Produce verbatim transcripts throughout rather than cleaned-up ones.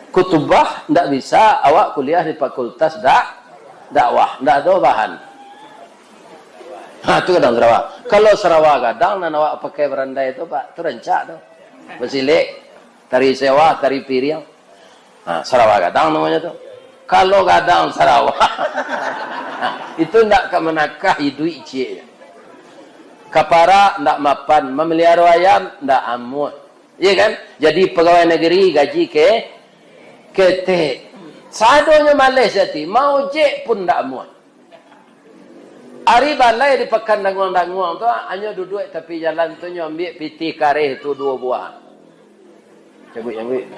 Kutubah, ndak bisa awak kuliah di Fakultas Dak-, Dakwah, ndak ado bahan. Ha, tu gadang sarawa. Kalau sarawa gadang nan awak pakai barandai tu, Pak, tu rancak tu. Basilek, tari sewa, tari piriang. Ha, sarawa gadang namonyo tu. Kalau gadang sarawa, ha, itu ndak ka manakah iduik ciek. Ka parak ndak mapan, mamaliharo ayam ndak amuah. Iya kan? Jadi pagawai nagari gaji ke-, ketek. Sadonyo maleh sati, maojek pun ndak amuah. Ari balai di Pakan Danguang-Danguang tu, hanyo duduak tapi jalan tu, nyo ambiak pitih kareh tu duo buah. Cabuik-cabuik.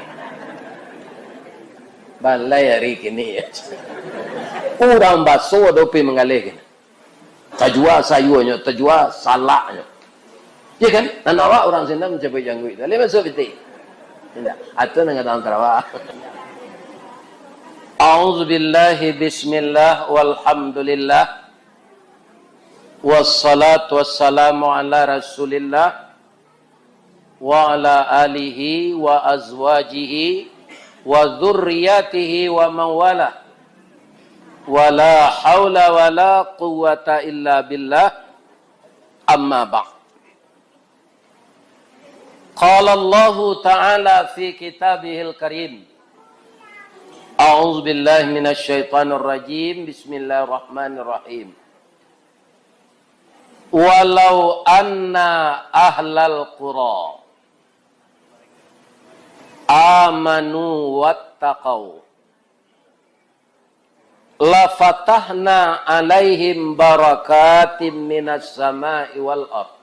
Balai ari kini, ya. Urang baso ado pi manggaleh kini. Tajua sayuanyo, tajua salaknyo. Ya kan? Nan awak urang sinan mancabuik jangguik tu. Lai masuak pitih. Indak. Atu nan gadang sarawa. A'udzubillahi, bismillah, walhamdulillah. Wassalatu wassalamu ala Rasulillah wa ala alihi wa azwajihi wa dzurriyyatihi wa man walah. Wala haula wala quwwata illa billah. Amma ba'd. Qala Allahu ta'ala fi kitabihil karim. A'udzu billahi minasy syaithanir rajim. Bismillahirrahmanirrahim. Walau anna ahlal qura amanu wattaqau lafatahna alaihim barakatim minas sama'i wal ard.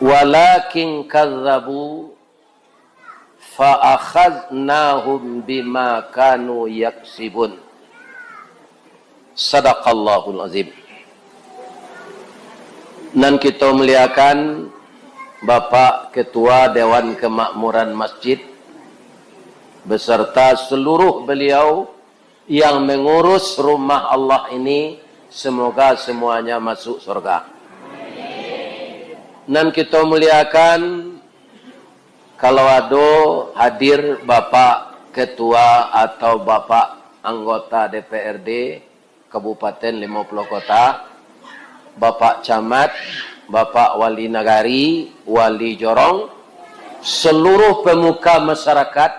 Walakin kadzabu fa akhadnahum bima kanu yaksibun. Sadaqallahul azim. Nan kito muliakan Bapak Ketua Dewan Kemakmuran Masjid beserta seluruh beliau yang mengurus rumah Allah ini, semoga semuanya masuk surga. Nan kito muliakan, kalau ado hadir Bapak Ketua atau Bapak Anggota D P R D Kabupaten Limo Puluh Kota, Bapak Camat, Bapak Wali Nagari, Wali Jorong, seluruh pemuka masyarakat,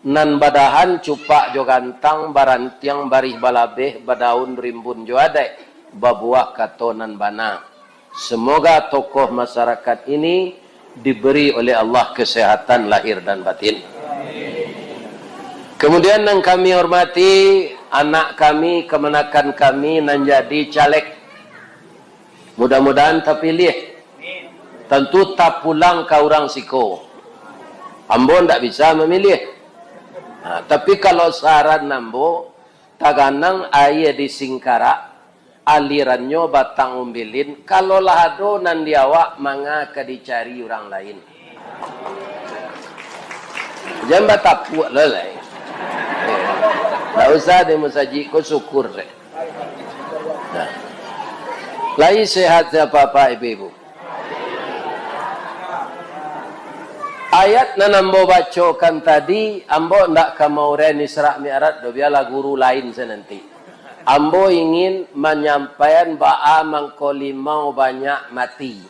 nan badahan cupak jo gantang, barantiang barih balabeh, badaun rimbun jo adaik, babuah kato nan bana. Semoga tokoh masyarakat ini diberi oleh Allah kesehatan lahir dan batin. Kemudian, nan kami hormati, anak kami, kamanakan kami nan jadi caleg. Mudah-mudahan tapilih. Tantu tapulang ka urang siko. Ambo ndak bisa mamilih. Nah, tapi kalau saran ambo, taganang aia di Singkarak, alirannyo Batang Umbilin, kalau lah ado nan di awak, manga ka dicari urang lain. Jan batapuak lah lai. Ndak usah di masajik ko, syukur se. Nah. Lai sehat se Bapak Ibu-ibu? Ayat nan ambo bacokan tadi, ambo ndak ka maurai Isra Mi'raj doh, bialah guru lain se nanti. Ambo ingin manyampaian baa mangko limau banyak mati.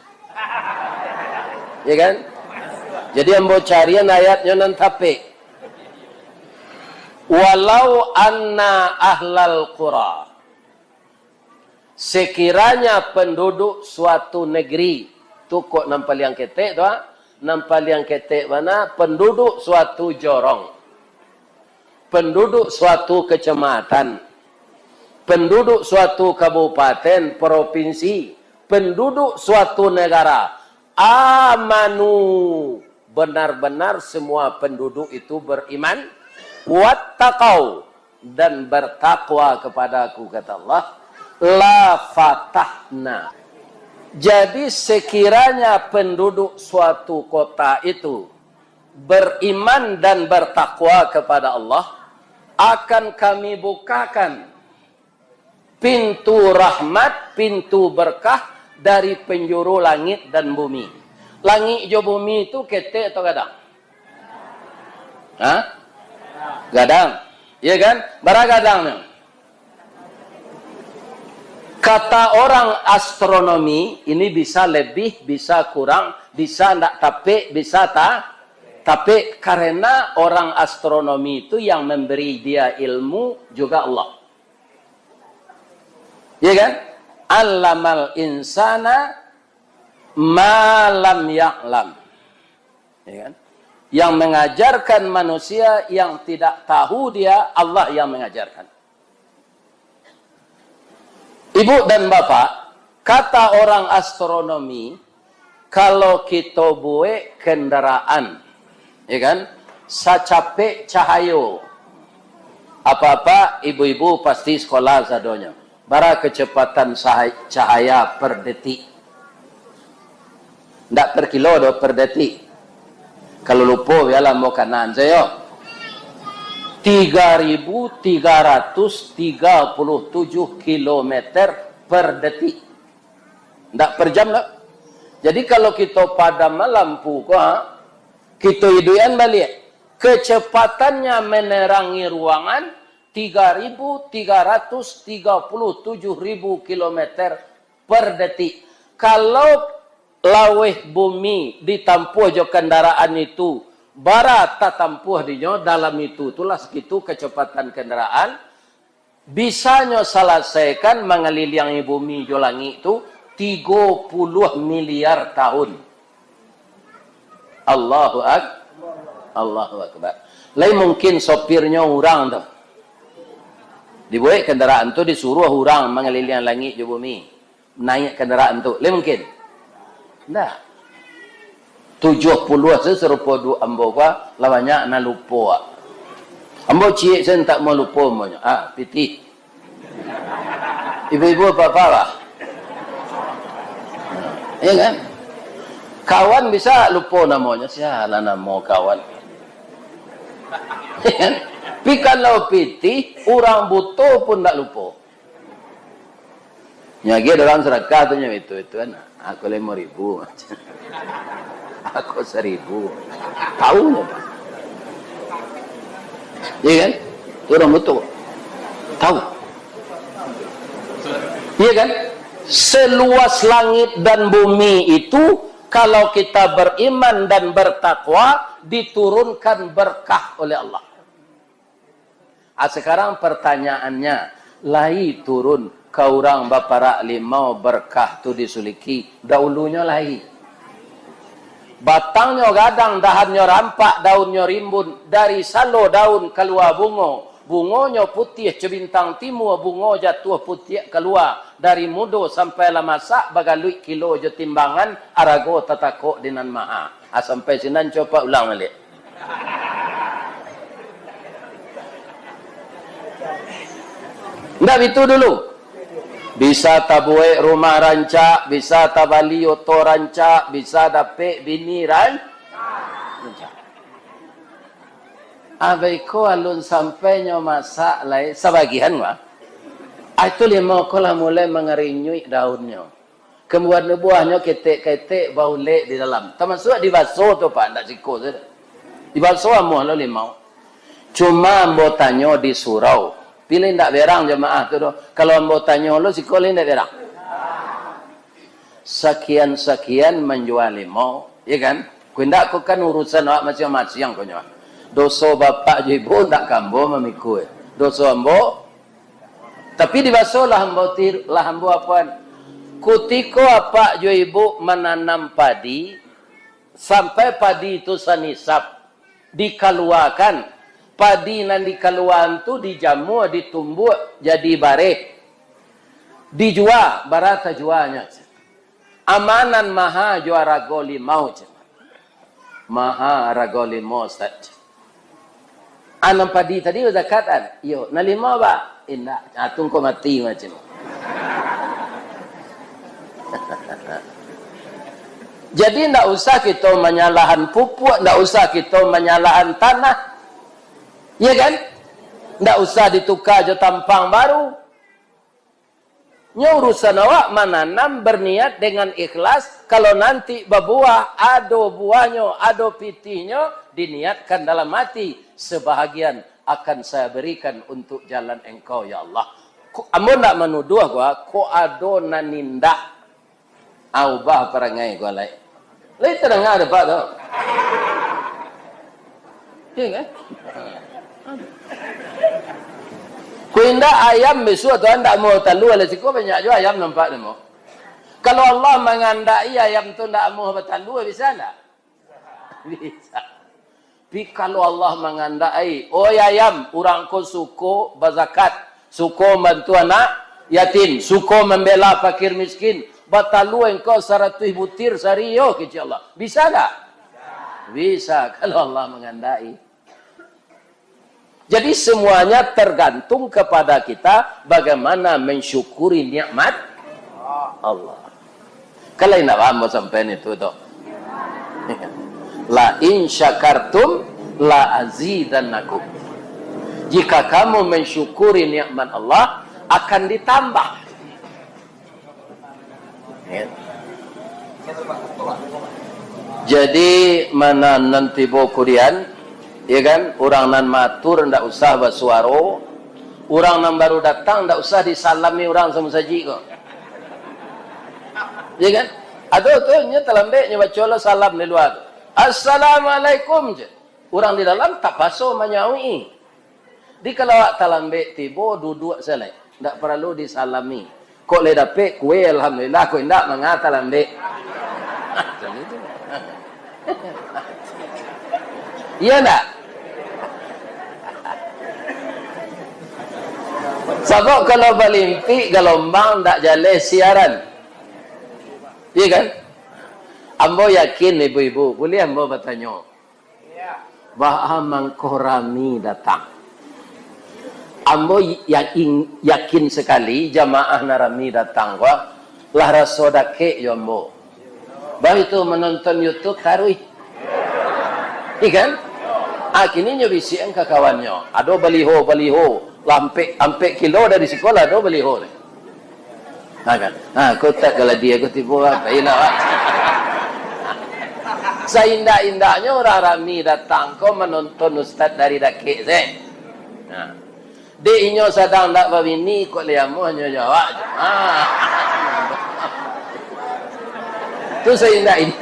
Ya kan? Jadi ambo carian ayatnyo nan tapek. Walau anna ahlal qura, sekiranya penduduk suatu negeri, tu kok nan paliang ketek tu, ah, nan paliang ketek bana, penduduk suatu jorong, penduduk suatu kecamatan, penduduk suatu kabupaten, provinsi, penduduk suatu negara, amanu, benar-benar semua penduduk itu beriman, wattaqau, dan bertakwa kepada-Ku, kata Allah, la fatahna. Jadi, sekiranya penduduk suatu kota itu beriman dan bertakwa kepada Allah, akan Kami bukakan pintu rahmat, pintu berkah dari penjuru langit dan bumi. Langik jo bumi tu ketek atau gadang? Hah? Gadang. Iya kan? Bara gadangnyo? Kata orang astronomi, ini bisa lebih, bisa kurang, bisa ndak tapek, bisa ta-, tapek, karena orang astronomi itu yang memberi dia ilmu juga Allah. Iya kan? Allamal insana ma lam ya'lam. Ya kan? Yang mengajarkan manusia yang tidak tahu dia, Allah yang mengajarkan. Ibu dan bapak, kata orang astronomi, kalau kito buek kendaraan, ya kan, sacapek cahayo, apa-apa ibu-ibu pasti sekolah sadonyo. Bara kecepatan sahai-, cahaya per detik? Ndak per kilo doh, per detik. Kalau lupo, bialah ambo kanaan sajo. Tiga ribu tiga ratus tiga puluh tujuh kilometer per detik. Ndak per jam doh. Jadi, kalau kito padam lampu ko, ha, kito iduikan baliak. Kecepatannya menerangi ruangan tiga ribu tiga ratus tiga puluh tujuh ribu kilometer per detik. Kalau laweh bumi ditampuah jo kendaraan itu, bara tatampuah dinyo dalam itu, itulah segitu kecepatan kendaraan, bisanyo salasaikan mangaliliangi bumi jo langik tu tigo puluah miliar tahun. Allahu Ak-, Allahu Akbar. Lai mungkin sopirnyo urang tu. Dibuek kendaraan tu, disuruah urang mangaliliang langik jo bumi. Naiak kendaraan tu. Lai mungkin? Ndak. Tujuah puluah se-, serupo du-, ambo ko, lah banyak nan lupo, ah. Ambo ciek sen tak mau lupo, ambo nyo. Ah, pitih. Ibu-ibu, bapak-bapak lah. Ya kan? Kawan bisa lupo namonyo. Sialah namo kawan. Ya kan? Tapi kalau pitih, urang buto pun ndak lupo. Nyo agiah urang sadakah tu nyo itu, itu kan. Aku limo ribu. Aku saribu. Tahu nyo, Pak. Iya kan? Itu urang buto. Tahu. Iya kan? Seluas langit dan bumi itu, kalau kita beriman dan bertakwa, diturunkan berkah oleh Allah. Ah, sekarang pertanyaannya, lai turun ka urang baparak limau berkah tu disuliki? Daulunyo lai. Batangnyo gadang, dahannyo rampak, daunnyo rimbun, dari salo daun kalua bungo, bungonyo putiah co bintang timua, bungo jatuah putiak kalua, dari mudo sampai lah masak, bagaluik kilo jo timbangan, arago tatakok di nan maha. Ah, sampai sinan, cubo ulang baliak. Ndak bitu dulu. Bisa tabuek rumah rancak, bisa tabali oto rancak, bisa dapek bini ran-, rancak. Abah iko alun sampai nyo masak lai, sabagian mah. Ah, itu limau ko lah mulai mangarinyuik daunnyo. Kambuan buahnyo ketek-ketek baulek di dalam. Tamasuak dibaso tu, Pak, ndak siko sajo. Dibaso amuah lo limau. Cuma ambo tanyo di surau. Pilih ndak berang jamaah tu doh. Kalau ambo tanyo lo siko lai ndak berang. Sakian-sakian manjua limau, ya kan? Ko indak, ko kan urusan awak masiang-masiang ko nyo. Doso bapak jo ibu ndak ka ambo mamikua. Doso ambo Tapi dibaso lah ambo tir-, lah ambo apoan. Kutiko apak jo ibu mananam padi, sampai padi tu sanisap, dikaluakan. Padi nan dikaluaan tu dijamua, ditumbuak, jadi bareh. Dijua, bara tajuanyo. Amanan maha jo arago limau, cek. Maha arago limau, Ustaz. Anam padi tadi bazakat, an? Iyo, nan limau, ba? Indak. Ah, tu ngko mati macam tu. Jadi, ndak usah kito manyalahan pupuak, ndak usah kito manyalahan tanah. Iya kan? Ndak usah dituka jo tampang baru. Nyo urusan awak mananam, berniat dengan ikhlas, kalau nanti babuah, ado buahnyo, ado pitihnyo, diniatkan dalam hati, sebahagian akan saya berikan untuk jalan engkau, ya Allah. Ko, ambo ndak manuduah ko, ko ado nan indak. Ah, ubah parangai ko lai. Lai tadanga dek Apak tu. Iyo kan? Ko indak ayam bisuak tu ndak amuah batalua, lah siko banyak juo ayam nampak tu, mo. Kalau Allah mangandaki ayam tu ndak amuah batalua, bisa ndak? Bisa. Tapi kalau Allah mangandaki, "Oi ayam, urang ko suko bazakat, suko mambantu anak yatim, suko mambela fakir miskin, batalua engkau saratuih butir sahari yo," kecek Allah. Bisa ndak? Bisa, kalau Allah mangandaki. Jadi, semuanya tergantung kepada kita bagaimana mensyukuri nikmat Allah. Kalau indak paham sampai itu tu. "La in syakartum la azidannakum." Jika kamu mensyukuri nikmat Allah, akan ditambah. Ya. Jadi, mana nan tibo kudian, ya kan, urang nan matur ndak usah basuaro, urang nan baru datang ndak usah disalami urang samusajik ko. Ya kan? Ado tu, nyo talambek, nyo baco lo salam di lua tu. "Assalamualaikum," je. Urang di dalam tapaso manyauik. Di kalau awak talambek tibo, duduak sajo lai. Ndak paralu disalami. Kok lai dapek kue, alhamdulillah, kok indak, manga talambek. Iyo ndak? Sabab kalau balimpik galombang, ndak jaleh siaran. Iyo kan? Ambo yakin, ibu-ibu, buliah ambo batanyo. Baa mangko rami datang? Ambo yakin, yakin sakali jamaah nan rami datang ko, lah raso dakek jo ambo. Baitu manonton YouTube taruih. Iya kan? Ah, kini nyo bisiakan ka kawannyo, ado baliho-baliho, lah ampek, ampek kilo dari siko lah ado baliho ni. Ha, kan? Ha, kotak kalau dia ko tibo apa? Iyolah, Pak. Saindak-indaknyo urang rami datang ko manonton ustaz dari dakek se. Ha. Dek inyo sadang ndak babini, kok lai amuah nyo jawab. Ha. Tu saindak-indak.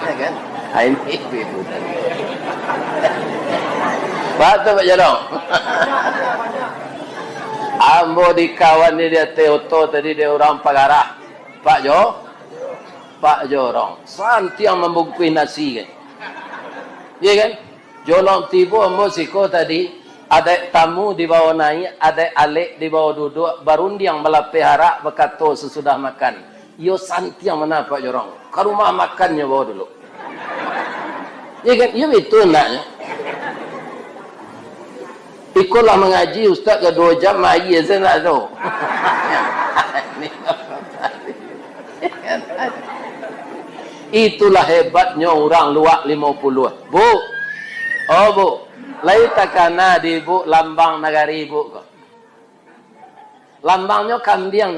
Ya kan? Ah, ini ibu-ibu tadi. Batua, Pak Jorong. Ambo dikawani di ateh oto tadi dek urang Pagarah. Pak Jo, Pak Jorong. Santiang mambungkuih nasi kan. Iya kan? Jorong tibo ambo siko tadi, adaik tamu dibawo naiak, adaik alek dibawo duduak, barundiang balapeh arak, bakato sasudah makan. Iyo santiang bana Pak Jorong. Ka rumah makan nyo bawo dulu. Iyo kan? Iyo batua andaknyo. Iko lah mangaji, ustaz, ka duo jam, aia se ndak ado. Itulah hebatnyo urang Luak Limo Puluah. Bu. Oh, Bu. Lai takana di Ibu lambang nagari Ibu ko? Lambangnyo kambiang.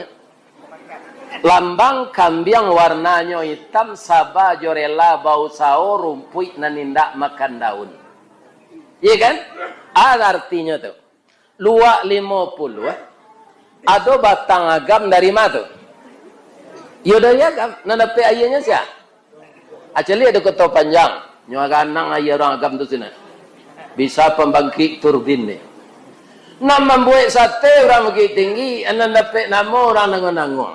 Lambang kambiang warnanyo itam, saba jo rela bausaho, rumpuik nan indak makan daun. Iya kan? Ada artinyo tu. Luak Limo Puluah, ado batang agam dari ma tu? Iyo, dari agam. Nan dapek aianyo sia? Acaliak di Koto Panjang, nyo ganang aia urang agam tu sinan. Bisa pambangkik turbin ni. Nan mambuek sate urang Bukittinggi, nan dapek namo urang Nango-Nango.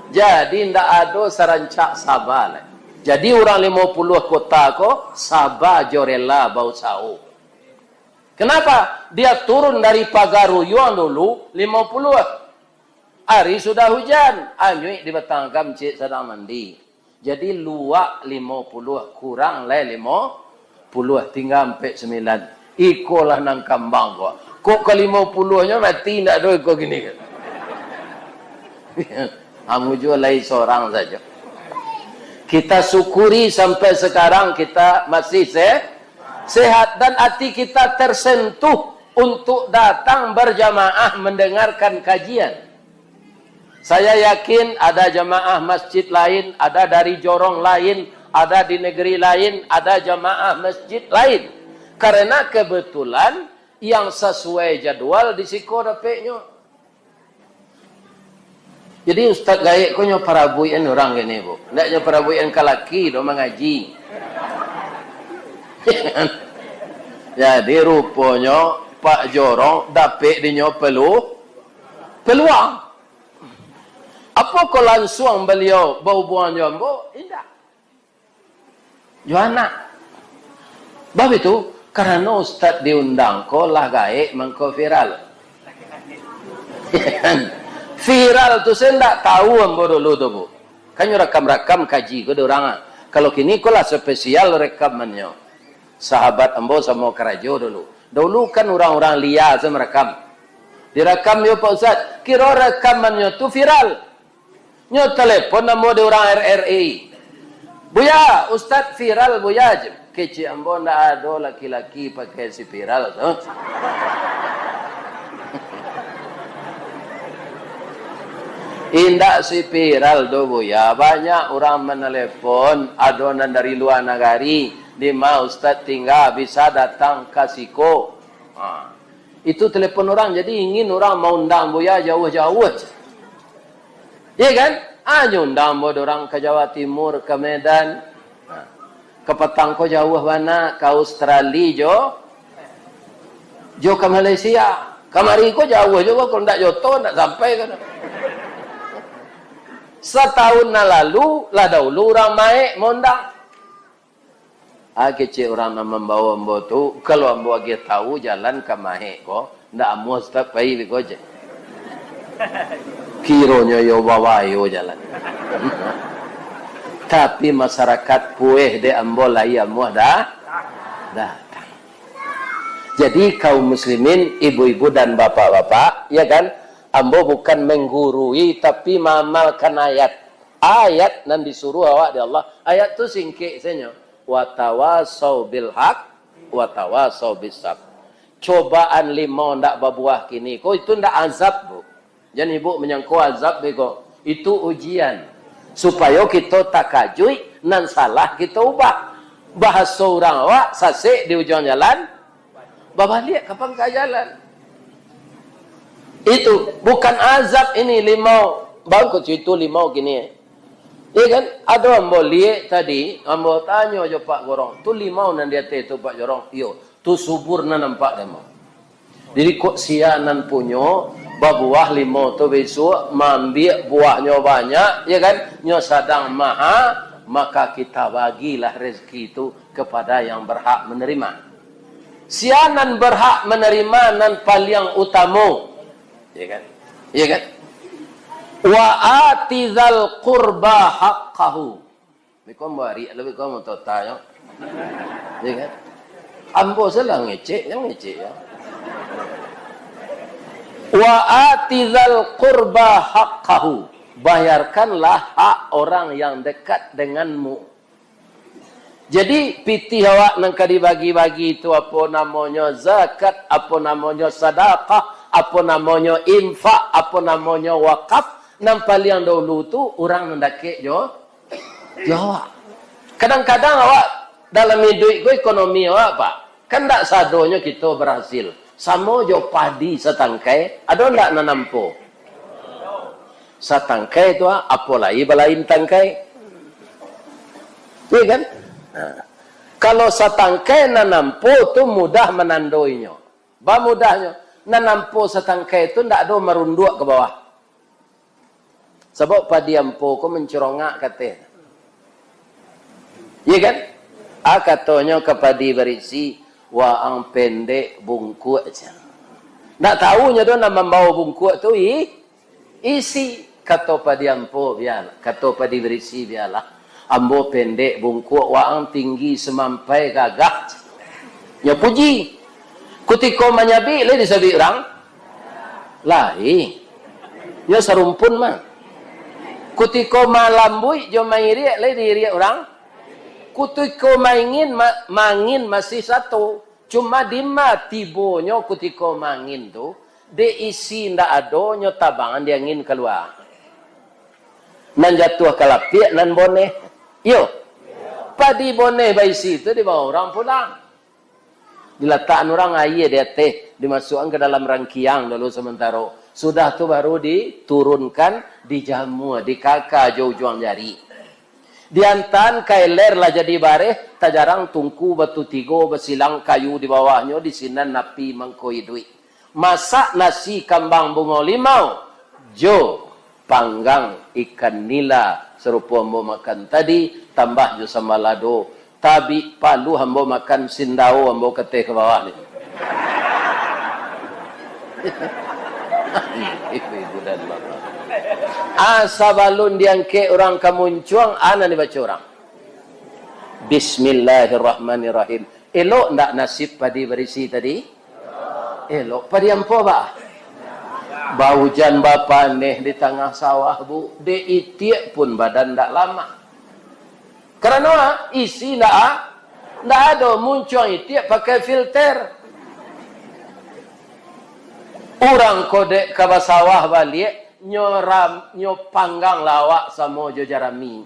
Jadi, ndak ado sarancak saba lai. Jadi, urang Limo Puluah Kota ko saba jo rela bausaho. Kenapa? Dia turun dari Pagaruyuang dulu, Limo Puluah. Ari sudah hujan, anyuik di batang agam ciek sadang mandi. Jadi, Luak Limo Puluah, kurang lai Limo Puluah, tingga ampek sambilan. Iko lah nan kambang ko. Kok ka limo puluahnyo mati, indak ado iko kini kan? Amu juo lai sorang sajo. Kita syukuri sampai sekarang kita masih se-, Sehat dan hati kita tersentuh untuk datang berjamaah mendengarkan kajian. Saya yakin ada jamaah masjid lain, ada dari jorong lain, ada di negeri lain, ada jamaah masjid lain. Karena kebetulan yang sesuai jadwal di siko dapeknyo. Jadi Ustaz Gaek ko nyo parabuikan urang kini, Bu. Ndak nyo parabuikan ka laki doh mangaji. Jadi ruponyo Pak Jorong dapek dinyo pelu-, peluang. Apo ko lansuang baliau bahubuangan jo ambo? Indak. Jo anak. Bab itu, karano ustaz diundang ko lah gaek mangko viral. Viral tu saya ndak tahu ambo dulu tu, Bu. Kan nyo rakam-rakam kaji ko di urang, ah. Kalau kini ko lah spesial rekamannyo. Sahabat ambo samo karajo dulu. Dulu kan urang-urang lia se marakam. Dirakam yo Pak Ustaz, kiro rekamannyo tu viral. Nyo telepon ambo di urang R R I. "Buya, Ustaz viral, Buya," je. Kecek ambo, "Ndak ado laki-laki pakai spiral tu." Indak spiral tu, Buya. Banyak urang manelepon, ado nan dari lua nagari. "Di ma Ustaz tingga, bisa datang ka siko?" Ha. Itu telepon urang, jadi ingin urang maundang Buya jauah-jauah. Iya kan? Ah, nyo undang ambo urang ka Jawa Timur, ka Medan. Nah, kapatang ko jauah bana, ka Australia jo, jo ka Malaysia. Kamari ko jauah juo, kalau ndak jo oto, ndak sampai kan. Satahun nan lalu, lah dahulu urang maek maundang. Ah, kecek urang nan mambawo ambo tu, kalau ambo agiah tahu jalan ka Mahek ko, ndak amuah Ustaz pai beko je. Kironyo iyo babayo jalan. Tapi masyarakat pueh dek ambo lai amuah dah, datang. Jadi kaum muslimin, ibu-ibu dan bapak-bapak, ya kan, ambo bukan menggurui, tapi maamalkan ayat. Ayat nan disuruh awak di Allah, ayat tu singkek sajo. "Watawasau bil haq, watawasau bis sabr." Cobaan limau ndak babuah kini ko, itu ndak azab, Bu. Jan ibu manyangko azab beko. Itu ujian. Supayo kito takajuik, nan salah kito ubah. Bahaso urang awak, sasek di ujuang jalan, babaliak ka pangka jalan. Itu bukan azab ini limau. Bagus itu limau kini. Iya kan? Ado ambo liek tadi, ambo tanyo jo Pak Jorong. Tu limau nan di ateh tu, Pak Jorong? Iyo, tu subur nan nampak dek ambo. Jadi kok sia nan punyo babuah limau tu bisuak, maambiak buahnyo banyak, ya kan? Nyo sadang maha, maka kita bagilah rezeki tu kepada yang berhak menerima. Sia nan berhak menerima nan paliang utamo. Ya kan? Ya kan? "Wa ati dzal qurba haqqahu." Beko ambo arik, lalu beko ambo totanyo. Ya kan? Ambo salah ngecek, jan ngecek yo. "Wa ati dzal qurba haqqahu." Bayarkanlah hak orang yang dekat denganmu. Jadi, pitih awak nan ka dibagi-bagi tu, apo namonyo zakat, apo namonyo sadakah, apo namonyo infak, apo namonyo wakaf, nan paliang dahulu tu urang nan dakek jo, jo awak. Kadang-kadang awak dalam iduik ko ekonomi awak, Pak, kan ndak sadonyo kito barasil. Samo jo padi satangkai, ado ndak nan ampo? Satangkai tu, ah, apo lai balain tangkai. Iya kan? Nah, kalau satangkai nan ampo tu mudah manandoinyo. Bamudahnyo, nan ampo satangkai tu ndak ado marunduak ka bawah. Sabab padi ampo ko mancurongak ka ateh. Iya kan? Ah, katonyo ka padi barisi, "Waang pendek bungkuak," jan. Ndak tahu nyo doh nan mambawo bungkuak tu i-, isi. Kato padi ampo, "Bialah." Kato padi barisi, "Bialah. Ambo pendek bungkuak, waang tinggi samampai gagah." Nyo puji. Kutiko manyabik, lai disabik urang? Lai. Nyo sarumpun mah. Kutiko malambuik jo mairiak, lai diiriak urang? Kutiko maangin, ma-, maangin masih sato. Cuma dima tibonyo kutiko maangin tu, dek isi ndak ado, nyo tabangan di angin kalua. Nan jatuah ka lapiak, nan boneh. Iyo. Padi boneh baisi tu dibawa urang pulang. Dilatakan urang aia di ateh, dimasuakan ka dalam rangkiang dulu samantaro. Sudah tu baru diturunkan, dijamua, dikaka jo ujuang jari. Diantaan ka iler lah jadi bareh, tajarang tungku batu tigo, basilang kayu di bawahnyo, di sinan api mangko iduik. Masak nasi kambang bungo limau, jo panggang ikan nila, sarupo ambo makan tadi, tambah jo samba lado, tabik palu ambo makan, sindao ambo kateh ka bawah ni. Ibu dan bapak. Ah, sabalun diangkek urang ka muncuang, ah, nan dibaco urang. Bismillahirrahmanirrahim. Elok ndak nasib padi barisi tadi? Elok. Padi ampo, bah? Baujan bapaneh di tangah sawah, Bu. Dek itiak pun badan ndak lamak. Karano, ah, isi ndak, ah? Ndak ado, muncuang itiak pakai filter. Urang ko dek ka basawah baliak, nyo ram-, nyo panggang lah awak samo jo jarami.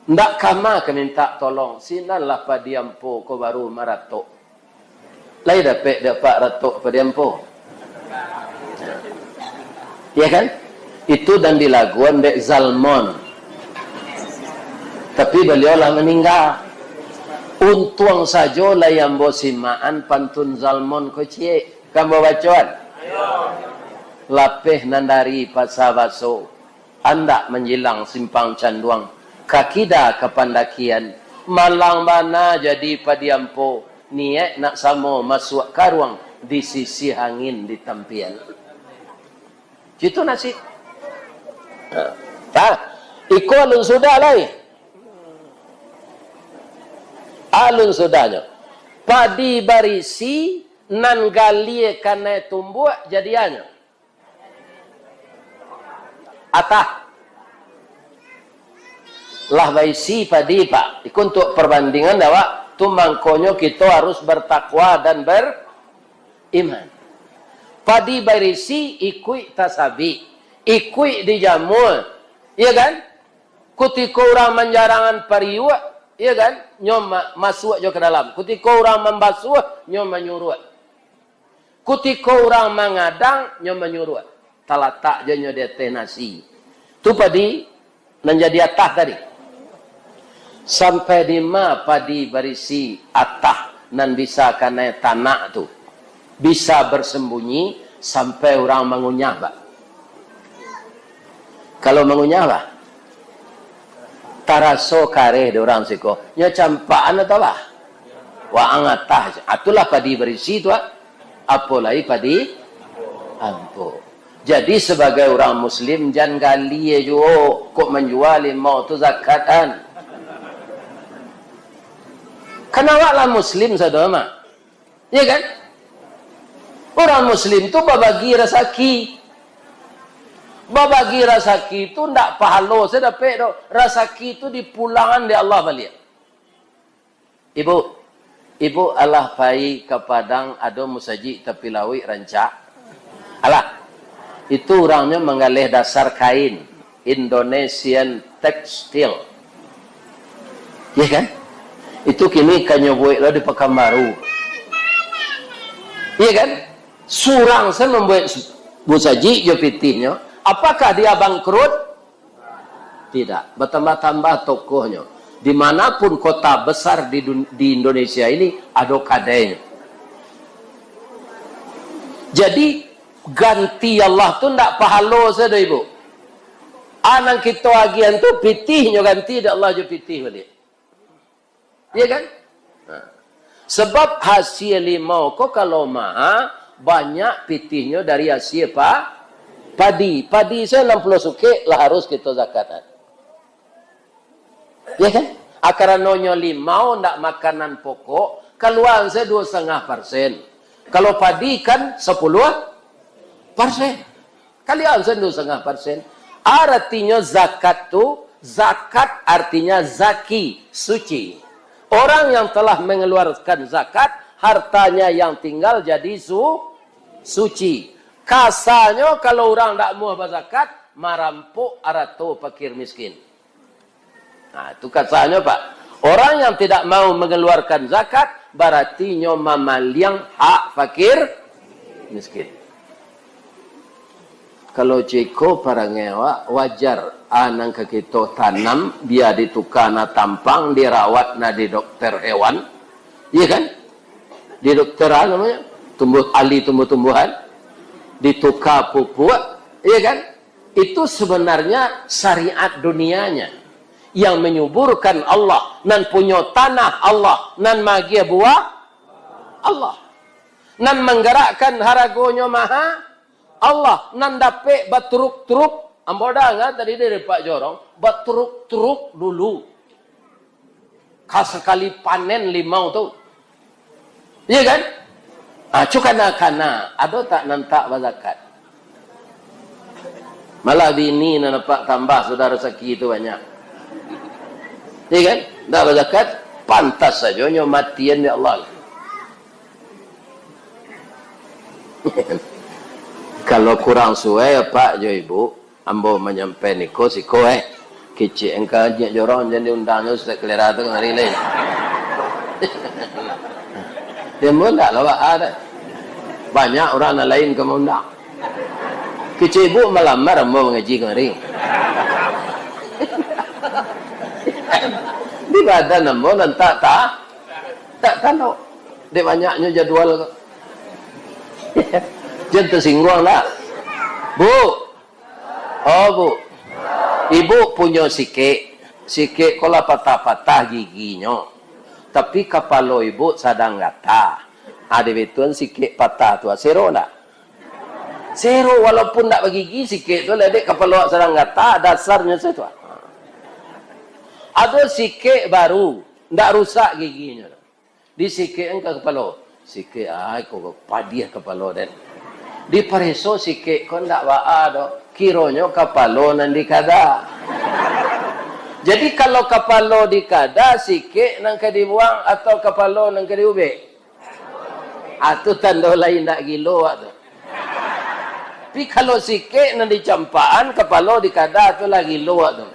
Ndak kama ka mintak tolong, sinanlah padi ampo ko baru maratok. Lai dapek dek Apak ratok padi ampo? Ya kan? Itu nan dilaguan dek Zalmon. Tapi baliau lah maningga. Untuang sajo lai ambo simakan pantun Zalmon ko ciek. Ka ambo bacoan? Lapeh nan dari Pasa Baso, andak manjilang Simpang Canduang, ka kida ka Pandakian, malang bana jadi padi ampo, niaik nak samo masuak karuang, disisiah angin di tampian. Citu nasib. Ha. Tah, iko alun sudah lai. Alun sudahnyo. Padi barisi nan galie kanai tumbuak jadianyo. Atah. Lah baisi padi, Pak. Iko untuak parbandingan dek awak. Tu mangkonyo kito harus bertakwa dan beriman. Padi barisi ikuik tasabik, ikuik dijamua. Iya kan? Kutiko urang manjarangan pariuak, iya kan? Nyo ma-, masuak jo ka dalam. Kutiko urang mambasuah, nyo manyuruak. Kutiko urang mangadang, nyo manyuruak. Talatak jo nyo di ateh nasi. Tu padi nan jadi atah tadi. Sampai dima padi barisi atah nan bisa kanai tanak tu? Bisa bersembunyi sampai urang mangunyah, Pak. Kalau mangunyah, bah, taraso kareh di urang siko. Nyo campakan atau, bah? Waang atah. Itulah padi barisi tu, ah. Apo lai padi ampo. Jadi, sabagai urang muslim, jan galie juo kok manjua limau tu zakat, an. Kan awak lah muslim sado, Mak. Ya kan? Urang muslim tu babagi rasaki. Babagi rasaki tu ndak pahalo sajo dapek doh. Rasaki tu dipulangan dek Allah baliak. Ibu, ibu alah pai ka Padang, ado musajik tapi lauik rancak. Alah, itu urangnyo manggaleh dasar kain. Indonesian Textile. Iya kan? Itu kini ka nyo buek lo di Pakanbaru. Iya kan? Surang sajo mambuek su-, musajik jo pitihnyo. Apakah dia bangkrut? Tidak. Batambah-tambah tokohnyo. Di mana pun kota besar di dun-, di Indonesia ini, ado kadainyo. Jadi, ganti Allah tu ndak pahalo sajo, Ibu. A nan kito agiahan tu pitihnyo ganti dek Allah jo pitih baliak. Iya kan? Nah. Sebab hasia limau ko kalau maha, banyak pitihnyo dari hasia pa-, padi. Padi sajo anam puluah sukek lah harus kito zakatan. Ya kan? A, karano nyo limau ndak makanan pokok, kaluaan sajo duo satangah persen. Kalau padi kan sapuluah persen. Kaluaan sajo duo satangah persen. Aratinyo zakat tu Zakat artinya zaki, suci. Orang yang telah mengeluarkan zakat, hartanya yang tinggal jadi su-, suci. Kasanyo, kalau urang ndak amuah bazakat, marampok arato fakir miskin. Nah, itu kasanyo, Pak. Orang yang tidak mau mengeluarkan zakat, berarti nyo mamaliang hak fakir miskin. Kalau ceko parangai awak, wajar, ah, nan ka kito tanam, bia dituka na tampang, dirawat na di dokter hewan, iya kan? Di dokter, ah, namanya, tumbuh, ahli tumbuh-tumbuhan, dituka pupuk, iya kan? Itu sebenarnya syariat dunianya. Yang menyuburkan Allah, nan punyo tanah Allah, nan magiah buah Allah. Nan manggarakkan haragonyo maha, Allah. Nan dapek batruk-truk, ambo danga tadi dari Pak Jorong, batruk-truk dulu. Ka sakali panen limau tu. Iya kan? Ah, cu kana-kana, ado tak nan tak bazakat? Malah bini nan dapat tambah sudah rasaki tu banyak. Iya kan? Ndak bazakat, pantas sajo nyo matian dek Allah. Kalau kurang suai, Pak jo Ibu, ambo manyampai niko siko, eh. Kecek engka Nyiak Jorong, jan diundang nyo Ustaz Kelera tu kamari lai. Dia ambo ndak lah, Pak, ah, dah. Banyak urang nan lain ka maundang. Kecek Ibu malamar ambo mangaji kamari. Di badan ambo nan tak, tak, tak talok. Dek banyaknyo jadwal ko. Jan tasingguang lah. Bu. Oh, Bu. Ibu punyo sikek. Sikek ko lah patah-patah giginyo. Tapi kapalo Ibu sadang gata. Ado betuan sikek patah tu, sero ndak? Sero, walaupun ndak bagigi sikek tu lah, dek kapalo sadang gata, dasarnyo se tu. Ado sikek baru, ndak rusak giginyo. Disikek ka kapalo. Sikek, ai, ko padiah kapalo den. Dipareso sikek ko ndak baa doh. Kironyo kapalo nan dikada. Jadi, kalau kapalo dikada, sikek nan ka dibuang atau kapalo nan ka diubek? Ah, tu tando lai ndak gilo awak tu. Tapi kalau sikek nan dicampakan, kapalo dikada, tu lah gilo awak tu.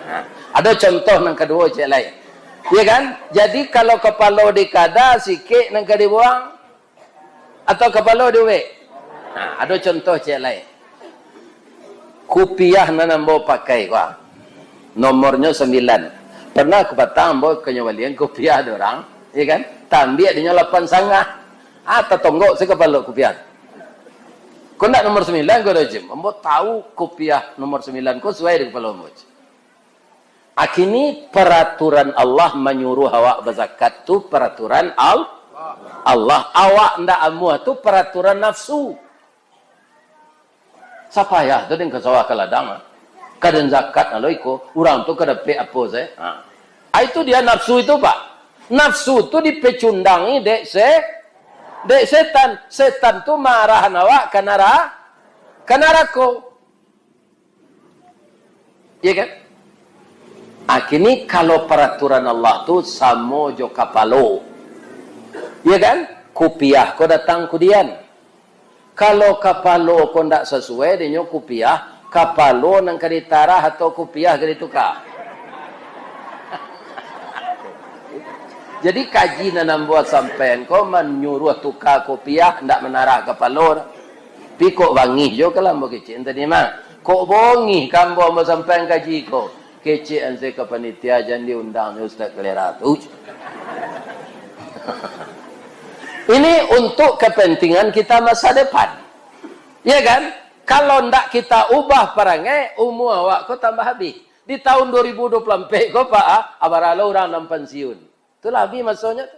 Nah, ado contoh nan kaduo, cek lai. Iya kan? Jadi, kalau kapalo dikada, sikek nan ka dibuang, atau kapalo diubek? Nah, ado contoh, cek lai. Kupiah nan ambo pakai ko, ah, nomornyo sambilan. Pernah ka patang ambo ka nyo balian kupiah dek urang, iya kan? Tambiak dinyo lapan sangah. Ah, tatonggok se kapalo kupiah. Ko ndak nomor sambilan ko doh, Jim? Ambo tahu kupiah nomor sambilan ko suai di kapalo ambo. Akini peraturan Allah manyuruh awak bazakat tu peraturan Al-, Allah. Awak ndak amuah tu peraturan nafsu. Sapayah tu den ka sawah ka ladang, ah. Ka den zakat alo iko, urang tu ka dapek apo se? Ha. Ah, itu dia nafsu itu, Pak. Nafsu tu dipecundangi dek se-, dek setan. Setan tu maarahan awak ka nara-, ka narako. Iya kan? Ah, kini kalau peraturan Allah tu samo jo kapalo. Iya kan? Kupiah ko datang kudian. Kalau kapalo ko ndak sasuai dinyo kupiah, kapalo nan ka ditarah atau kupiah ka dituka? Jadi kaji nan ambo sampaian ko manyuruah tuka kupiah, ndak manarah kapalo. Tapi kok bangih jo ka lah ambo kecek tadi mah. Kok bongih ka ambo, ambo sampaian kaji ko. Kecek an se ka panitia, jan diundang nyo Ustaz Kelera tu. Ini untuk kepentingan kita masa depan. Ya kan? Kalau ndak kita ubah parangai, umua awak ko tambah abih. Di tahun dua ribu dua puluh ampek ko, Pak, ah, abara lo urang nan pansiun. Tu lah abih masonyo tu.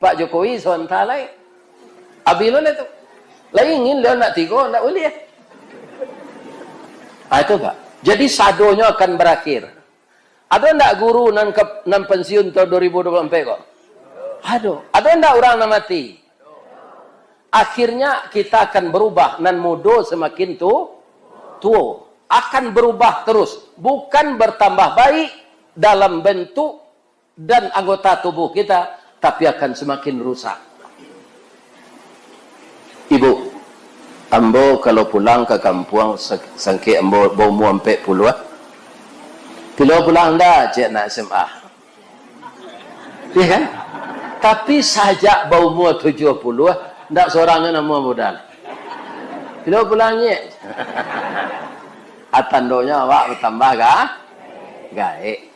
Pak Jokowi sabanta lai. Abih lo lai tu. Lai ingin lo nak tigo, ndak buliah. Ah, itu, Pak. Jadi sadonyo akan barakhir. Ado ndak guru nan ke, nan pansiun tahun dua ribu dua puluh ampek ko? Ado. Ado ndak urang nan mati? Akhirnya kita akan berubah, nan mudo semakin tu-, tuo, akan berubah terus, bukan bertambah baik dalam bentuk dan anggota tubuh kita, tapi akan semakin rusak. Ibu, ambo kalau pulang ka kampuang, sa-, sangkek ambo baumua ampek puluah, "Pilo pulang nda?" cek anak S M A. Iya kan? Tapi sajak baumua tujuah puluah, ndak sorang namuah budak. "Pilo pulang, Nyek?" Ah, tandonyo awak batambah ga-, gaek.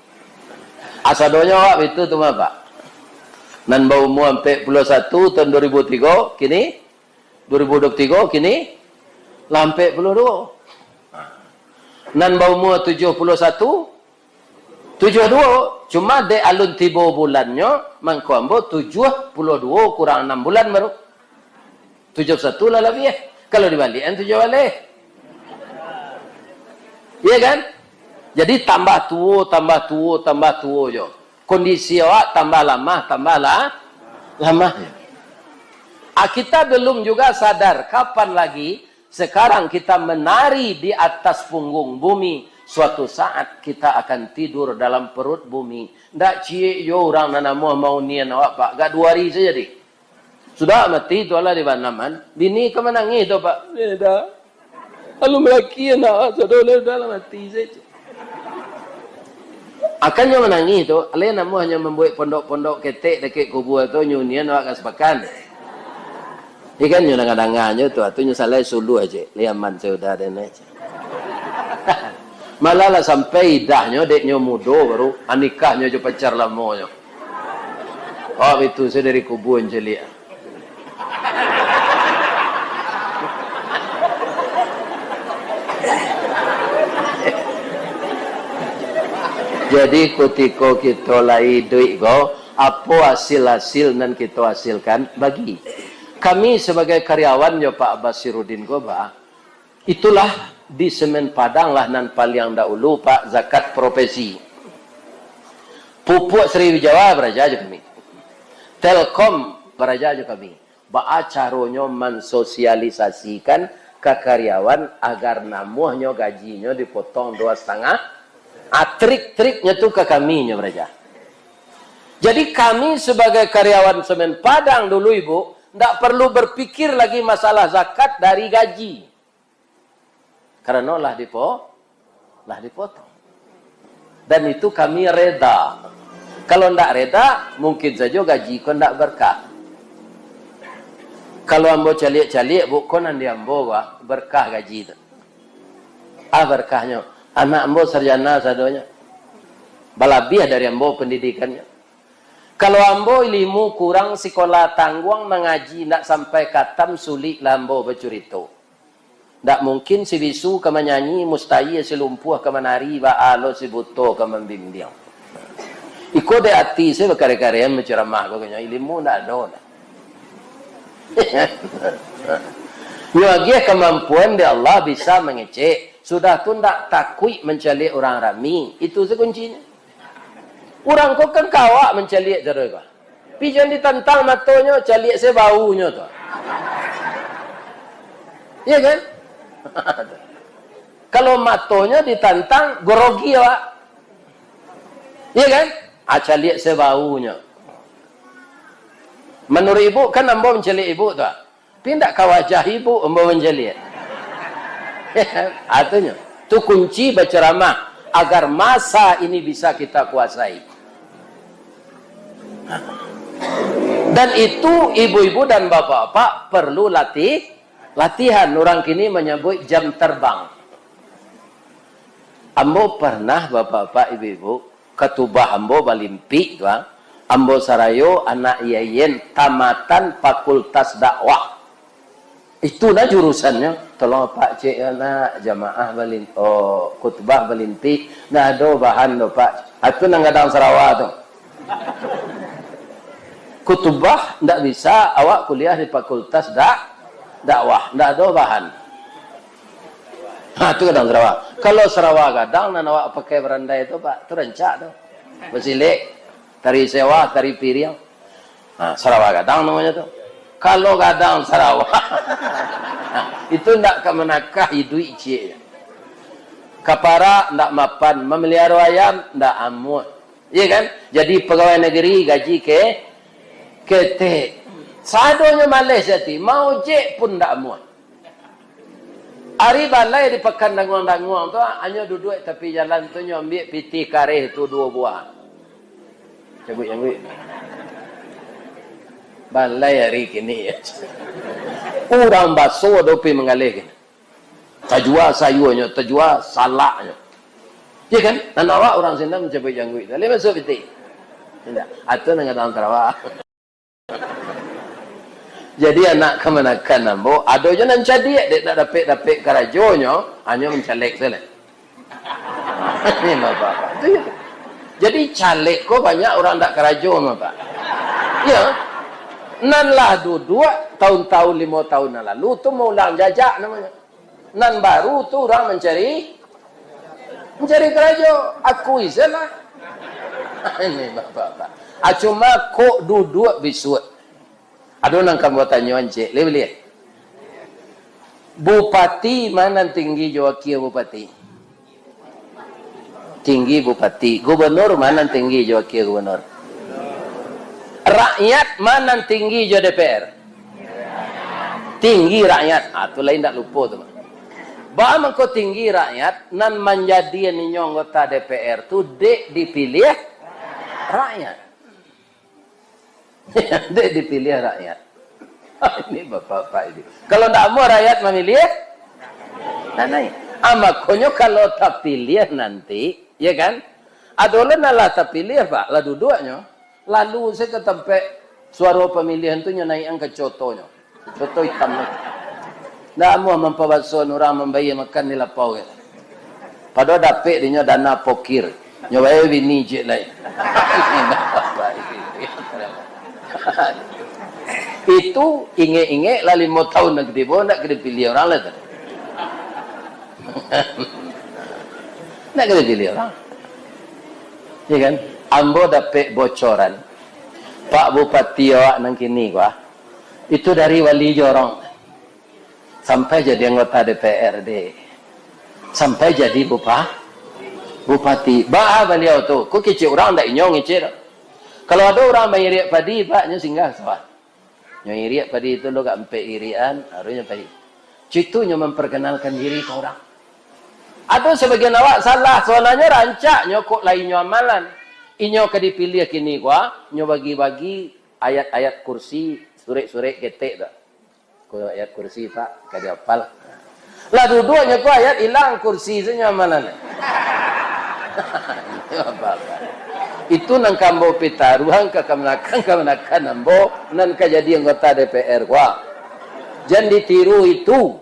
Asadonyo awak bitu tu mah, Pak. Nan baumua ampek puluah satu tahun dua ribu tigo, kini dua ribu dua puluh tigo, kini lah ampek puluah duo. Nan baumua tujuah puluah satu, tujuah duo. Cuma dek alun tibo bulannyo, mangko ambo tujuah puluah duo kurang anam bulan baru. Tujuah puluah satu lah labiah. Kalau dibaliakan tujuah baleh. Iya kan? Jadi tambah tuo, tambah tuo, tambah tuo jo. Kondisi awak tambah lamah, tambah la-, lamah. Ah, kita belum juga sadar kapan lagi sekarang kita menari di atas punggung bumi, suatu saat kita akan tidur dalam perut bumi. Ndak ciek jo urang nan namuah maunian awak, Pak. Gak duo hari saja deh. Sudah mati tu lah di banaman. Bini ka manangih tu, Pak. Ndak. Lalu malaki anak, sudah lah, sudah lah mati saja. Akan nyo manangih tu, alai namuah nyo mambuek pondok-pondok ketek dakek kubua tu, nyo unian awak ka sapakan. Ikan nyo danga-danga nyo tu, atu nyo salai suluah je, liaman sudah den aja. Malah lah sampai idahnyo, dek nyo mudo baru, anikahnyo jo pacar lamonyo. Oh, itu saya dari kubua caliak. Jadi, kutiko kito lai iduik ko, apo hasil-hasil nan kito hasilkan, bagi. Kami sabagai karyawan jo Pak Basiruddin ko, ba, itulah di Semen Padang lah nan paliang dahulu, Pak, zakat profesi. Pupuk Sriwijaya baraja jo kami. Telkom baraja jo kami. Baa caronyo mansosialisasikan ka karyawan agar namuahnyo gajinyo dipotong dua satangah? Ah, trik-triknyo tu ka kami nyo baraja. Jadi kami sabagai karyawan Semen Padang dulu, Ibu, ndak perlu berpikir lagi masalah zakat dari gaji. Karano lah dipo-, lah dipotong. Dan itu kami reda. Kalau ndak reda, mungkin sajo gaji ko ndak berkah. Kalau ambo caliak-caliak, Bu, ko nan di ambo, Pak, berkah gaji tu. Ah, berkahnyo. Anak ambo sarjana sadonyo. Balabiah dari ambo pandidikannyo. Kalau ambo ilimu kurang, sikola tangguang, mangaji ndak sampai katam, sulik lah ambo bacurito. Ndak mungkin si bisu ka manyanyi, mustahil si lumpuah ka manari, baa lo si buto ka mambimbiang. Iko dek ati se bakare-kare manceramah ko, kanyo ilimu ndak ado doh. Nyo agiah kamampuan dek Allah bisa mangecek, sudah tu ndak takuik mancaliak urang rami. Itu se kuncinyo. Urang ko kan ka awak mancaliak caro ko. Pi jan ditantang matonyo, caliak se baunyo tu. Iya kan? Kalau matonyo ditantang, grogi awak. Iya kan? Ah, caliak se baunyo. Menurut ibu, kan ambo mancaliak ibu tu, ah. Tapi ndak ka wajah ibu ambo mancaliak. Atunyo, tu kunci baceramah, agar masa ini bisa kita kuasai. Dan itu ibu-ibu dan bapak-bapak perlu latih, latihan. Urang kini manyabuik jam terbang. Ambo parnah, bapak-bapak, ibu-ibu, katubah ambo balimpik tu, ah. Ambo sarayo anak I A I N tamatan Fakultas Dakwah. Itu nah jurusannyo. Tolong, Pak, cek anak jamaah balin-, oh, khutbah balimpik. Ndak ado bahan doh, Pak. Itu nan gadang sarawa tu. Khutbah ndak bisa, awak kuliah di Fakultas Dak-, Dakwah. Ndak ado bahan. Ha, tu gadang sarawa. Kalau sarawa gadang nan awak pakai barandai tu, Pak, tu rancak tu. Basilek, tari sewa, tari piriang. Ha, sarawa gadang namonyo tu. Kalau gadang sarawa, itu ndak ka manakah iduik ciek. Ka parak ndak mapan, mameliharo ayam ndak amuah. Iya kan? Jadi pegawai negeri gaji ke-, ketek. Sadonyo maleh sati, maojek pun ndak amuah. Ari balai di Pakan Danguang-Danguang tu, hanyo duduak tapi jalan tu, nyo ambiak pitih kareh tu duo buah. Cabuik-cabuik. Balai ari kini, ya. Urang baso ado pi manggaleh kini. Tajua sayuanyo, tajua salaknyo. Iya kan? Nan awak urang sinan mancabuik jangguik tu. Lai masuak pitih. Indak. Atau nan gadang tarawak. Jadi anak kamanakan ambo, ado jo nan cadiak, dek nak dapek-dapek karajonyo, hanyo mancalek sajo. Ini bapak-bapak. Itu je. Jadi caleg ko banyak urang ndak karajo, Bapak. Iya. Nan lah duduak tahun-tahun limo tahun nan lalu tu maulang jajak namonyo. Nan baru tu urang mancari, mancari karajo. Akui sajolah. Ini bapak-bapak. Ah, cuma kok duduak bisuak. Ado nan ka ambo tanyo ancik, lai baliak. Bupati ma nan tinggi jo wakil bupati? Tinggi bupati. Gubernur ma nan tinggi jo wakil gubernur? Rakyat ma nan tinggi jo D P R? Tinggi rakyat. Ah, tu lai ndak lupo tu. Baa mangko tinggi rakyat, nan manjadian inyo anggota D P R tu dek dipiliah rakyat. Dek dipiliah rakyat. Ini bapak-bapak ini. Kalau ndak amuah rakyat mamiliah, ndak naik. Ah, makonyo kalau tapiliah nanti, ya kan? Ado lah nan lah tapiliah, Pak, lah duduaknyo. Lalu sajo ka tampek suaro pamilihan tu, nyo naiakan ka cotonyo. Coto itam tu. Ndak amuah mampabasoan urang mambayia makan di lapau, ya. Padahal dapek dinyo dana pokir. Nyo bae bini ciek lai. Itu ingek-ingek lah limo tahun nan katibo, ndak ka dipiliah urang lai tu. Ndak ka dipiliah urang. Ya kan? Ambo dapek bocoran. Pak Bupati awak nan kini ko, ah. Itu dari Wali Jorong. Sampai jadi anggota D P R D. Sampai jadi bupa-, bupati. Baa baliau tu. Ko kecek urang ndak inyo ngecek tu. Kalau ado urang mairiak padi, Pak, nyo singgah sawah. Nyo iriak padi tu lo, agak ampek iriak-an, baru nyo pai. Cuitu nyo mamparkenalkan diri ka urang. Ado sabagian awak salah, sabananyo rancak nyo kok lai nyo amalan. Inyo ka dipiliah kini ko, ah, nyo bagi-bagi ayat-ayat kursi, surek-surek ketek tu. Ko ayat kursi, Pak, ka diapal. Lah duduaknyo ko ayat ilang, kursi sajo amalan. Itu nan ka ambo pitaruahan ka kamanakan-kamanakan ambo nan ka jadi anggota D P R ko. Jan ditiru itu.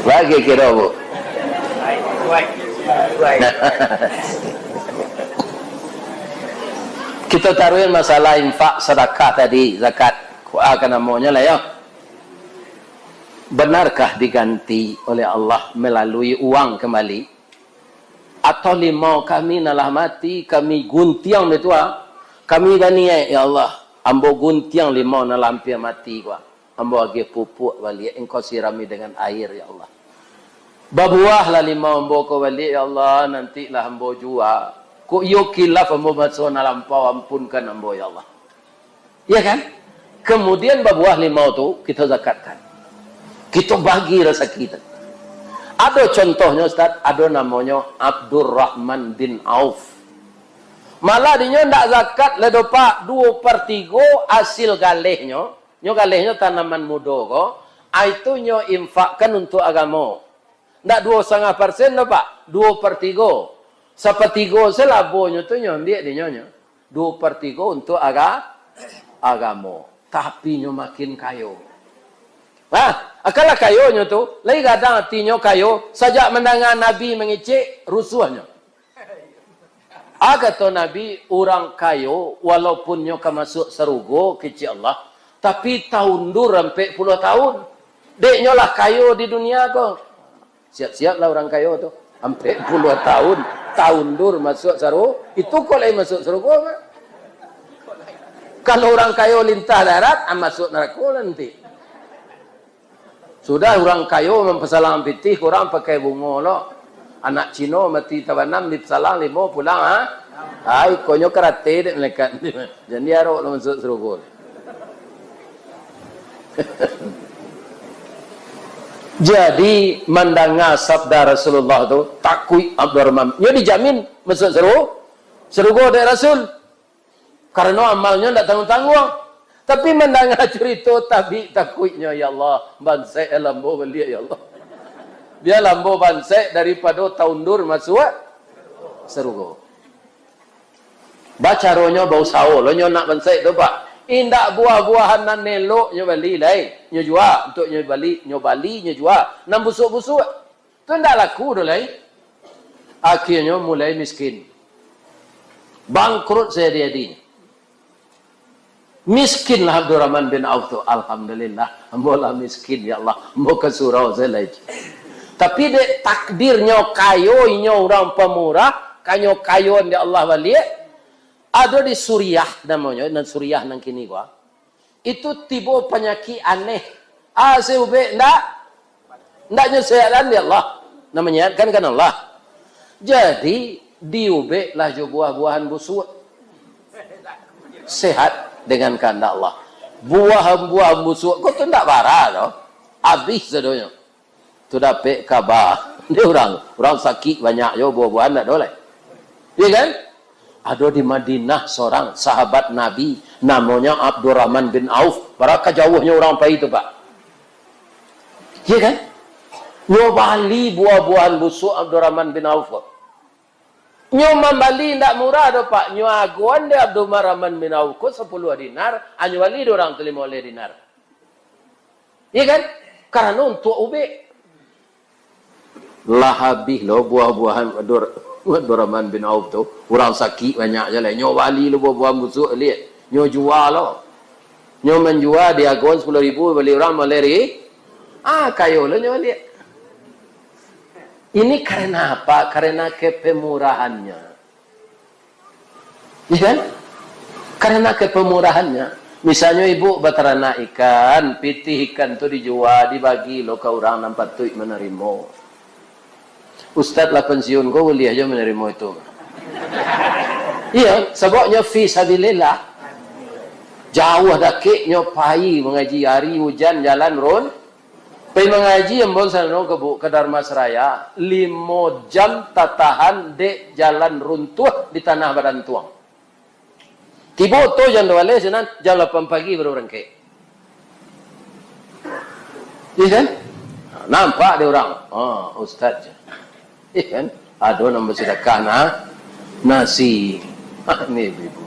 Bagi kiro, Bu. Kito taruihan masalah infak, sadakah tadi, zakat. Kua ka namonyo lah, yo. Benarkah diganti oleh Allah melalui uang kembali? Atau limau kami nan lah mati, kami guntiang dek tu, ah. Kami baniaik, ya Allah, ambo guntiang limau nan lah ampia mati ko, ah. Ambo agiah pupuk baliak, Engkau sirami dengan air, ya Allah. Babuahlah limau ambo ko baliak, ya Allah, nantilah ambo jua. Kok iyo kilaf ambo maso nan lampau, ampunkan ambo, ya Allah. Iya kan? Kemudian babuah limau tu, kito zakatkan. Kito bagi rasaki tu. Ado contohnyo, Ustaz, ado namonyo Abdurrahman bin Auf. Malah dinyo ndak zakat lai doh, Pak, duo per tigo hasil galehnyo, nyo galehnyo tanaman mudo ko, a itu nyo infakkan untuak agamo. Ndak duo satangah persen doh, Pak. Duo per tigo. Sapatigo se labonyo tu nyo ambiak dinyo nyo. Duo per tigo untuak aga-, agamo. Tapi nyo makin kayo. Nah, akalah kayonyo tu, lai gadang atinyo kayo, sajak mandanga Nabi mangecek, rusuahnyo. Ah, kato Nabi, urang kayo, walaupun nyo ka masuak sarugo, kecek Allah, tapi taundur ampek puluah tahun. Dek nyo lah kayo di dunia ko. Siap-siaplah urang kayo tu. Ampek puluah tahun, taundur masuak saru-, itu kok lai masuak sarugo, Pak? Kalau urang kayo lintah darat, ah, masuak narako nanti. Sudah urang kayo mampasalang pitih, urang pakai bungo lo. Anak Cino mati tabanam, dipasalang limo pulang, ha? Ai, konyo karate dek malaikat. Jan diarok lo masuak sarugo. Jadi, mandanga sabda Rasulullah tu, takuik Abdurrahman. Nyo dijamin masuak saru-, sarugo dek Rasul. Karano amalnyo ndak tangguang-tangguang. Tapi mandanga curito, tabik takuiknyo, "Ya Allah, bansek lah ambo baliak, ya Allah. Bialah ambo bansek daripado taundur masuak sarugo." Bacaronyo bausaho lo nyo nak bansek tu, Pak. Indak buah-buahan nan elok nyo bali lai, nyo jua, untuak nyo bali, nyo bali, nyo jua. Nan busuak-busuak tu indak laku doh lai. Akhianyo mulai miskin. Bangkrut sajadi-jadinyo. Miskinlah Abdurrahman bin Auf tu. "Alhamdulillah, ambo lah miskin, ya Allah. Ambo ka surau sajo lai." Tapi dek takdirnyo kayo, inyo urang pamurah, kanyo kayoan dek Allah baliak. Ado di Suriah namonyo, nan Suriah nan kini ko. Itu tibo panyakik aneh. Ah, si ubek ndak, ndak nyo sehat kan, ya Allah. Nan manyehatkan kan Allah. Jadi, diubek lah jo buah-buahan busuak. Sehat dengan kehendak Allah. Buah-buahan busuak ko tu ndak bara doh. Abih sadonyo. Tu dapek kaba. Ni urang, urang sakik banyak jo, buah-buahan ndak ado lai. Iya kan? Ado di Madinah sorang sahabat Nabi, namonyo Abdurrahman bin Auf. Bara ka jauahnyo urang pai tu, Pak. Iya kan? Nyo bali buah-buahan busuak Abdurrahman bin Auf ko. Nyo mambali indak murah doh, Pak. Nyo agoan dek Abdurrahman bin Auf ko sapuluah dinar, a nyo bali dek urang tu limo baleh dinar. Iya kan? Karano untuak ubek. Lah abih lo buah-buahan Abdur-, Abdurrahman bin Auf tu. Urang sakik banyak jo lai. Nyo bali lo buah-buahan busuak liak. Nyo jua lo. Nyo manjua diagoan sapuluah ribu, bali urang maleh ri-, ah, kayo lo nyo baliak. Ini karena apa? Karena kepemurahannya. Iya kan? Karena kepemurahannya. Misalnyo ibu bataranak ikan, pitih ikan tu dijua, dibagi lo ka urang nan patuik manarimo. Ustaz lah pensiun ko buliah jo manarimo itu. Iya, sababnyo fi sabilillah. Jauah dakeknyo pai mangaji, ari ujan jalan run-, Pai mangaji ambo sano ka Bu-, ka Dharmasraya, limo jam tatahan dek jalan runtuah di tanah badantuang. Tibo tu jam dua baleh sinan, jam lapan pagi baru barangkek. Iya kan? Nampak dek urang, "Ah, ustaz." Iya kan? Ado nan basadakah na-, nasi. Ni ibu-ibu.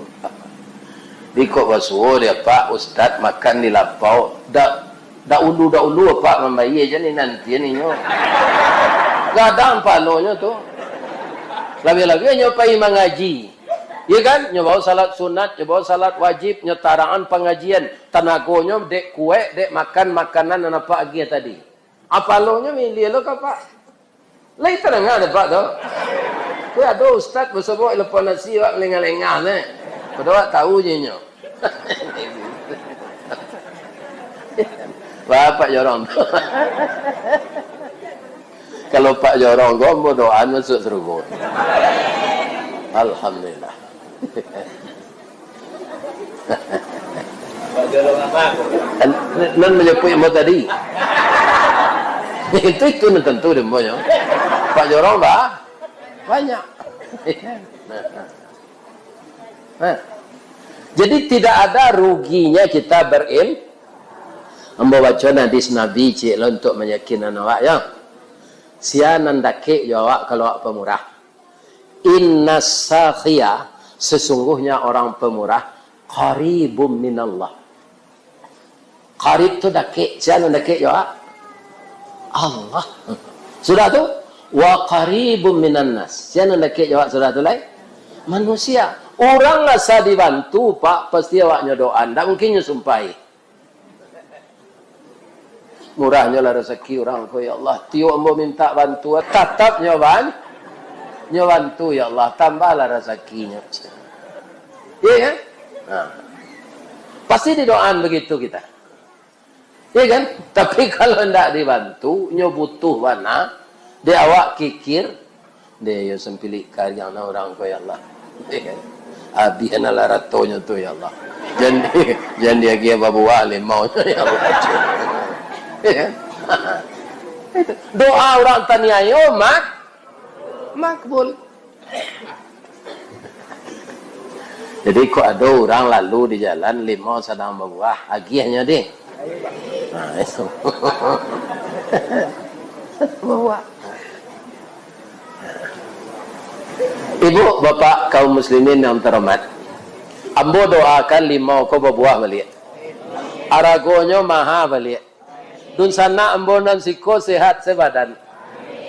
Di kok basuo dia, Pak, ustaz makan di lapau. Dak, dak ulu, dak ulu, Pak, mambayia ja ni nanti ninyo. Gadang palonyo tu. Labiah-labiah nyo pai mangaji. Iya kan? Nyo bawa salat sunat, nyo bawa salat wajib, nyo tarangan pangajian. Tanagonyo dek kuek, dek makan makanan nan apak agiah tadi. Apalonyo miliah lo ka, Pak. Lai tadanga dek Apak tu. Kok ado ustaz basobok lapau nasi, awak malengah-lengah ne. Padahal awak tahu je inyo. Wah, Pak Jorong tu. Kalau Pak Jorong ko, ambo doaan masuak sarugo. Alhamdulillah. Nan manyapuik ambo tadi. Itu, itu nan tantu dek ambo nyo. Pak Jorong ba-, banyak. Nah. Jadi tidak ada ruginya kita berim-, ambo baco hadis Nabi ciek lo untuak mayakinan awak, yo. Sia nan dakek jo awak kalau awak pamurah. Inna sakhia, sesungguhnya orang pemurah, qaribum minallah. Qarib tu dakek, sia nan dakek jo awak? Allah. Sudah tu, wa qaribum minan nas. Sia nan dakek jo awak sudah tu lai? Manusia. Urang asa dibantu, Pak, pasti awak nyo doaan. Ndak mungkin nyo sumpahi. Murahnyo lah rasaki urang ko, ya Allah. Tiok ambo mintak bantuan, tatap nyo ban-, nyo bantu, ya Allah. Tambahlah rasakinyo. Iya kan? Nah. Pasti didoaan begitu kita. Ya kan? Tapi kalau ndak dibantu, nyo butuh bana, dek awak kikir, dek yo sampilik kariang na urang ko, ya Allah. Ya kan? Abih na lah ratonyo tu, ya Allah. Jan, jan diagiah babuah limau, ya Allah. Ya kan? Doa urang taniayo mak-, makbul. Jadi, kok ado urang lalu di jalan, limau sadang babuah, agiahnyo, deh. Nah, itu. Babuah. Ibu, bapak, kaum muslimin yang terhormat, ambo doakan limau ko babuah baliak. Aragonyo maha baliak. Dunsanak ambo nan siko sehat sebadan.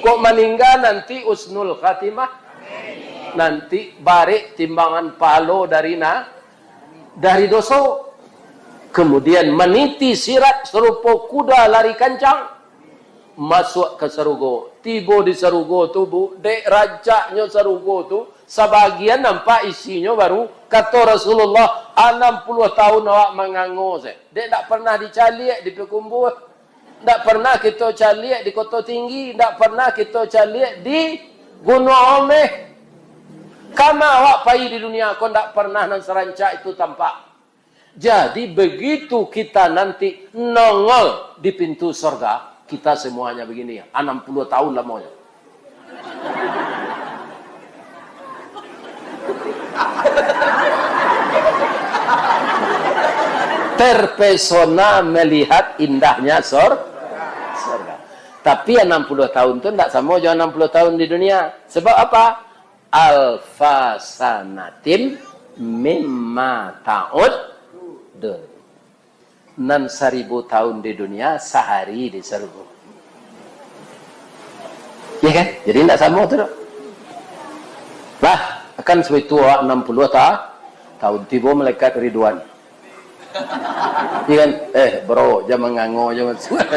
Kok maningga nanti usnul khatimah? Nanti barek timbangan pahalo dari na-, dari doso. Kemudian maniti sirat sarupo kuda lari kancang. Masuak ka sarugo. Tibo di sarugo tu, Bu, dek rancaknyo sarugo tu, sabagian nampak isinyo baru, kato Rasulullah, "Anam puluah tahun awak mangango se. Dek ndak pernah dicaliak di Pakumbuah. Ndak pernah kito caliak di Koto Tinggi, ndak pernah kito caliak di Gunuang Omeh. Kama awak pai di dunia ko ndak pernah nan sarancak itu tampak." Jadi, begitu kita nanti nongol di pintu sorga, kita semuanya begini, anam puluah tahun lamonyo. Terpesona melihat indahnya sor-, sorga. Tapi anam puluah tahun tu ndak samo jo anam puluah tahun di dunia. Sebab apa? Alfa sanatin mimma ta'uddun. Nan saribu tahun di dunia, sahari di sarugo. Ya kan? Jadi, ndak samo tu doh. Lah, akan sabaitu awak anam puluah ta-, tahun, tibo malaikat Ridwan. Iya kan? Eh, bro, jan mangango, jan masuak.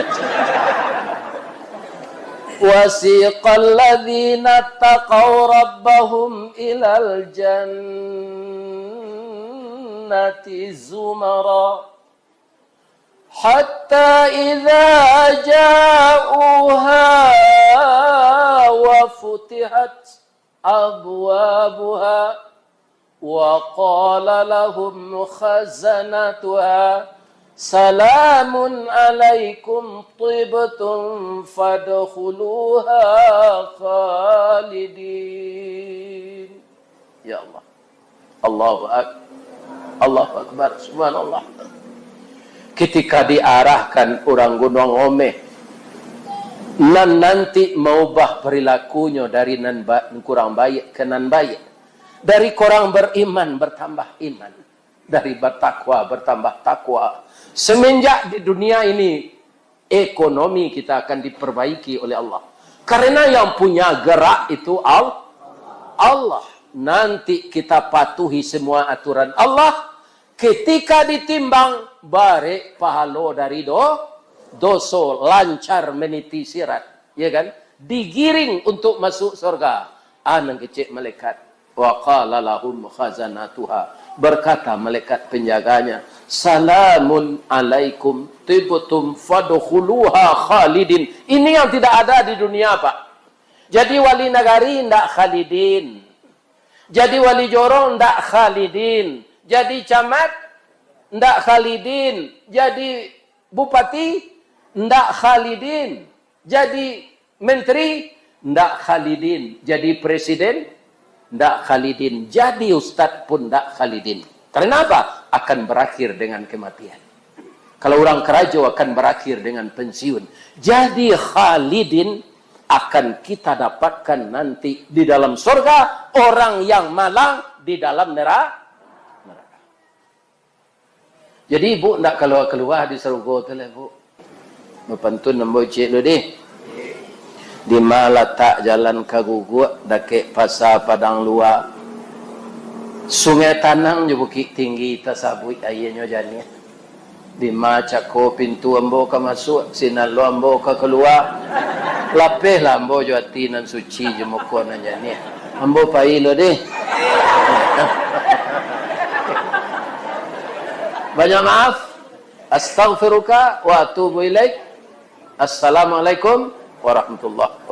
وسيق الذين اتقوا ربهم إلى الجنة زمرا حتى إذا جاءوها وفتحت أبوابها وقال لهم خزنتها سلام عليكم طبتم فادخلوها خالدين. Ya Allah. Allahu Ak-, Allahu Akbar. Subhanallah. Ketika diarahkan urang Gunuang Omeh, nan nanti maubah perilakunyo dari nan ba-, kurang baiak ka nan baiak, dari kurang beriman bertambah iman, dari bertakwa bertambah takwa. Semenjak di dunia ini, ekonomi kita akan diperbaiki oleh Allah. Karena yang punya gerak itu Al-, Allah. Nanti kita patuhi semua aturan Allah. Ketika ditimbang, barek pahalo dari do-, doso, lancar meniti sirat, ya kan? Digiring untuk masuk surga. Ah, nan kecek malaikat. Wa qala lahum khazanatuha. Berkata malaikat penjaganya, "Salamun alaikum, tibtum fadkhuluha khalidin." Ini yang tidak ada di dunia, Pak. Jadi wali nagari ndak khalidin. Jadi wali jorong ndak khalidin. Jadi camat ndak khalidin. Jadi bupati ndak khalidin. Jadi menteri ndak khalidin. Jadi presiden ndak khalidin. Jadi ustad pun ndak khalidin. Karena apa? Akan berakhir dengan kematian. Kalau urang karajo akan berakhir dengan pensiun. Jadi khalidin akan kita dapatkan nanti di dalam surga, orang yang malang di dalam nera-, neraka. Jadi, Bu, ndak kalua-kalua di sarugo tu lah, Bu. Bapantun ambo ciek dulu, dih. Dima latak jalan ka Guguak, dakek Pasa Padang Lua. Sungai Tanang jo Bukik Tinggi tasabuik aianyo janiah. Dima cako pintu ambo ka masuak, sinan lo ambo ka kalua. Lapehlah ambo jo ati nan suci, jo muko nan janiah. Ambo pai lo, dih. Banyak maaf. Astaghfiruka wa atubu ilaik. Assalamualaikum warahmatullahi wabarakatuh.